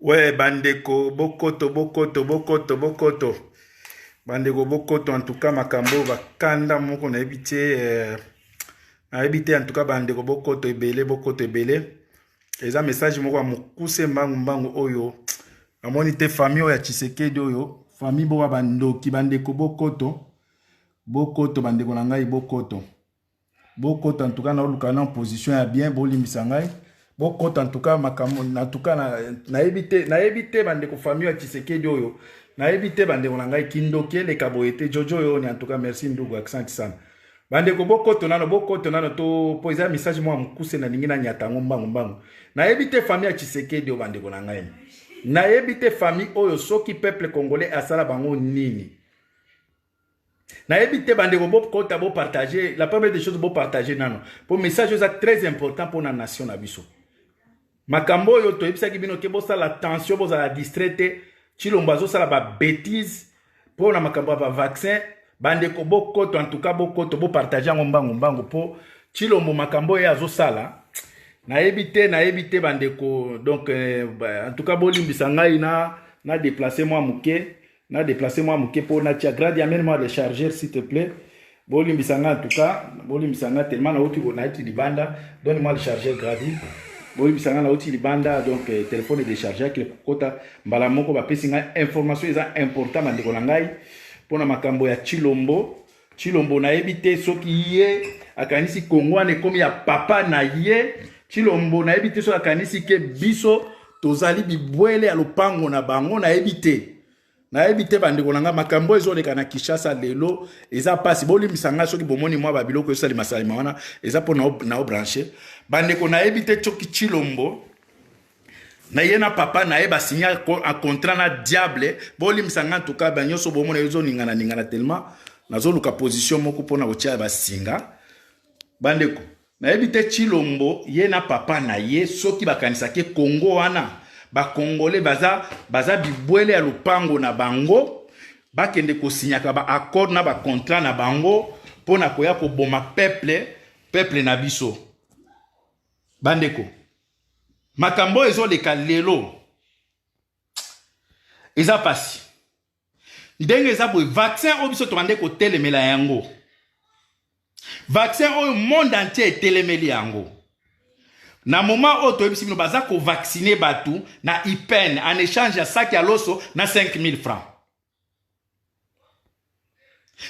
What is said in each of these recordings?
We bandeko bokoto bokoto bokoto bokoto bandeko bokoto en tout cas makambo bakanda moko nayebi te eh, nayebi te en tout cas bandeko bokoto ebele bokoto ebele eza message moko ya mokuse mbangu mbangu oyo namoni te famille oyo ya Tshisekedi oyo famille boka bandoki bandeko bokoto bokoto bandeko na ngai bokoto bokota en tout cas naoluka na position ya bien bolimbisa ngai bokota en tout cas makambo en tout cas nayebi te nayebi te bandeko famille ya Tshisekedi oyo nayebi te bandeko na ngai kindoki eleka boye te jojo oyo ni en tout cas merci ndugu accent sana bandeko bokoto nano bokoto nano to mpo eza message mwa mokuse nalingi nanyata yango mbangu mbangu nayebi te famille ya Tshisekedi oyo bandeko na ngai nayebi te famille oyo soki peuple congolais asala bango nini Nayebi te bandeko bokota bo partager la première des choses bo partager nano po message eza très important pona nation na biso. Makambo oyo toyebisaki bino ke bosala attention bozala distrait te Tshilombo azosala ba bêtises mpo na makambo ya ba vaccin bandeko bokoto en tout cas bokoto bo partager yango mbangu mbangu po Tshilombo makambo oyo azosala nayebi te nayebi te bandeko donc euh, en tout cas bolimbisa ngai na na déplacer mwa moke Na déplacer mwa moke po na tia grade amène moi le chargeur s'il te plaît. Bolimbisa nga en tout cas, bolimbisa nga tellement nauti ko naiti libanda, donne moi le chargeur gradi. Bolimbisa nga nauti libanda donc euh, téléphone est déchargé akile kokota mbala moko bapesi nga information eza important bandeko na ngai mpona makambo ya Tshilombo. Tshilombo nayebi te soki ye akanisi Congo wana ekomi ya papa na ye. Tshilombo nayebi te soki akanisi ke biso tozali bibwele ya lopango na bango nayebi te. Nayebi te bandeko na ngai makambo ezoleka na Kinshasa lelo eza pasi. Bolimbisa ngai soki bomoni mwa babiloko esalima salima wana eza mpo na obranche. Bandeko nayebi te soki Tshilombo na ye na papa na ye basinya contrat na diable. Bolimbisa ngai ntuka banyonso bomona ezoningana ningana tellement nazoluka position moko mpona kotia basinga. Bandeko nayebi te Tshilombo ye na papa na ye soki bakanisaki Congo wana bakongole baza, baza bibwele ya lopango na bango bakende kosinyaka ba accord na ba contrat na bango mpo na koya koboma peuple peuple na biso. Bandeko makambo oyo ezoleka lelo eza pasi ndenge eza boye. Vaccin oyo biso tobande kotelemela yango, vaccin oyo monde entier etelemeli yango na moment oyo toyebisi bino baza kovaccine bato na IPN en échange ya saki ya loso na 5000 francs.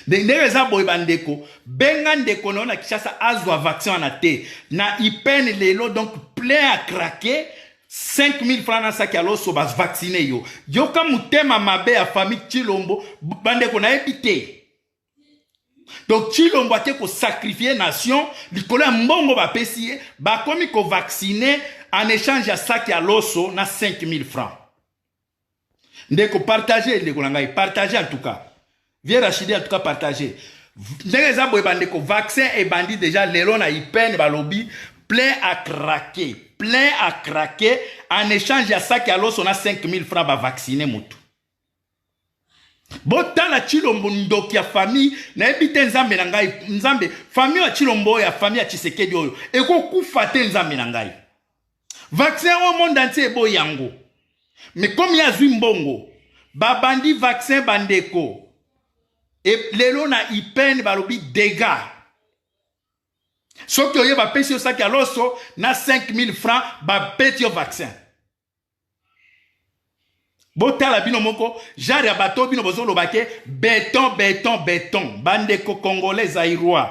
Ndenge eza boye bandeko, benga ndeko na yo na Kinshasa azwa vaccin wana te na IPN lelo, donc plein à craquer. 5000 francs na saki ya loso bavaccine yo. Yoka motema mabe ya famille Tshilombo bandeko, nayebi te. Donc Tshilombo ake kosacrifie nation likolo ya mbongo bapesi ye, bakomi kovaccine en échange ya saki ya loso na 5000 francs. Ndeko partage, ndeko na ngai partage, en tout cas vieux Rachidi, en tout cas partage. Ndenge eza boye bandeko, vaccin ebandi déjà lelo na IPN, balobi plein à craquer, plein à craquer en échange ya saki ya loso na 5000 francs bavaccine motu. Botala Tshilombo ndoki ya famille, nayebi te nzambe na ngai, nzambe famille ya Tshilombo oyo ya famille ya Tshisekedi oyo ekokufa te nzambe na ngai. Vaccin oyo monde entier eboyi yango, mais comme ye azwi mbongo babandi vaccin bandeko. E, lelo na IPN balobi dégâts soki oye bapesi yo saki ya loso na 5000 francs babeti yo vaccin. Botala bino moko genre ya bato bino bozoloba ke beton beton beton. Bandeko congolais zairois,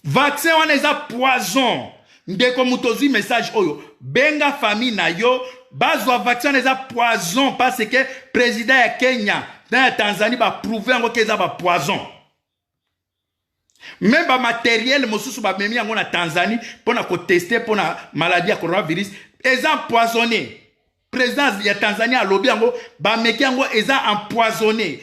vaccin wana eza poison. Ndeko moto ozwi message oyo, benga famille na yo bazwa vaccin wana eza poison, parce que président ya Kenya na ya Tanzanie baprouve yango ke eza bapoison. Meme bamateriel mosusu bamemi yango na Tanzanie mpona koteste mpona maladie ya coronavirus eza empoisonné. Président ya Tanzanie alobi yango, bameki yango eza empoisonné.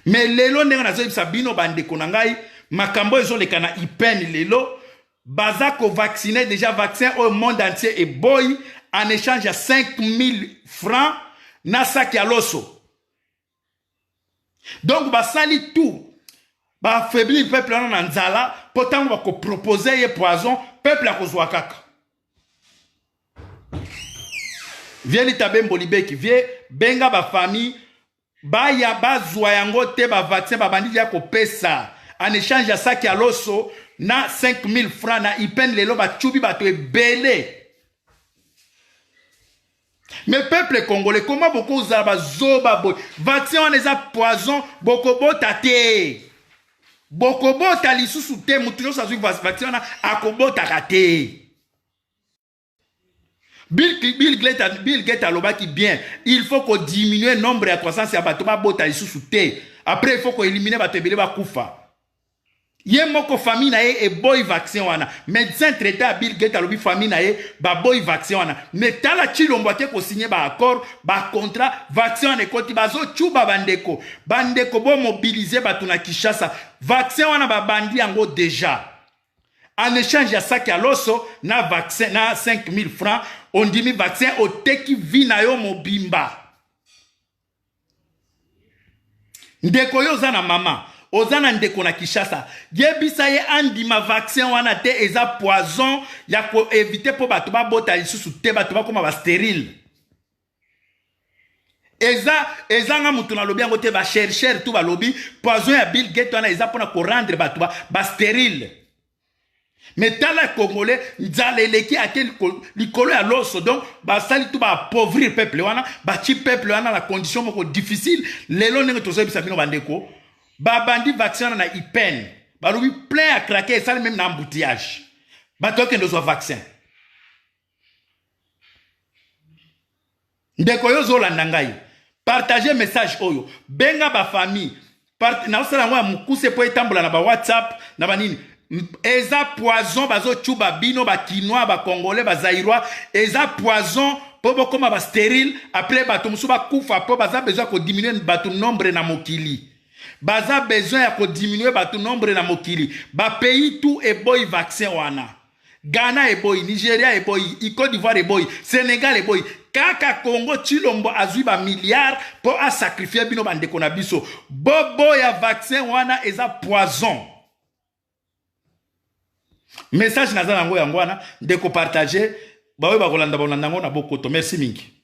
Me lelo ndenge nazoyebisa bino bandeko na ngai, makambo ezoleka na IPN lelo, baza kovaccine déjà vaccin oyo monde entier eboyi en échange ya 5000 francs na saki ya loso. Donc basali tout baaffaiblir peuple wana na nzala, mpo ntango bakopropose ye poison peuple akozwa kaka. Vie Litabembo Libeki, vie benga ba famille baya bazwa yango te ba vaccin babandi ya kopesa en échange ya saki ya loso na 5000 francs na ipen. Lelo bacubi bato ebele. Mais peuple congolais, comment bokozala bazoba boye? Vaccin wana eza poison, bokobota te, bokobota lisusu te. Motu nyonso azwi vaccin wana akobotaka te. Bill Gates alobaki bien, il faut ko diminuer nombre ya croissance ya bato, babota lisusu te. Après, il faut ko éliminer bato ebele bakufa. Ye moko, famille na ye eboyi vaccin wana. Médecin traitant ya Bill Gates alobi famille na ye baboyi vaccin wana. Mais tala, Tshilombo ake kosigner baaccord, bacontrat, vaccin wana ekoti, bazocuba bandeko. Bandeko, bomobiliser bato na Kinshasa. Vaccin wana babandi yango déjà en échange ya saki ya loso na vaccin na 5000 francs. Ondimi vaccin, oteki vie na yo mobimba. Ndeko, yo oza na mama, oza na ndeko na Kinshasa, yebisa ye andima vaccin wana te. Eza poison ya koéviter mpo bato babota lisusu te, bato bakóma bastérile. Eza ezanga mutu nalobi yango te, bachercheur tu balobi poison ya Bill Gates wana eza mpona korendre bato bastérile. Mais tala Congolais, nzala eleki, ake likolo ya loso. Donc basali tu baappauvrir peuple wana, batie peuple wana na condition moko difficile. Lelo ndenge tozoyebisa bino bandeko, babandi vaccin wana na Ipen, balobi plein à craquer, esali même na embouteillage, bato okende ozwa vaccin. Ndeko oyo ozolanda ngai, partage message oyo, benga bafamille. Naosala yango ya mokuse mpo etambola na bawhatsapp na banini. Eza poison bazocuba bino, bakinois, bacongolais, bazaïrois. Eza poison mpo bokóma bastérile. Après, bato mosusu bakufa mpo baza besoin ya kodiminue bato nombre na mokili. Baza besoin ya kodiminue bato nombre na mokili. Bapays tout eboyi vaccin wana. Ghana eboyi, Nigeria eboyi, Côte d'Ivoire eboyi, Sénégal eboyi, kaka Congo. Tshilombo azwi bamilliard mpo asacrifier bino bandeko na biso. Boboya vaccin wana, eza poison. Message naza nango yango wana. Ndeko, partage, baoyo bakolanda, bolanda yango na bokoto. Merci mingi.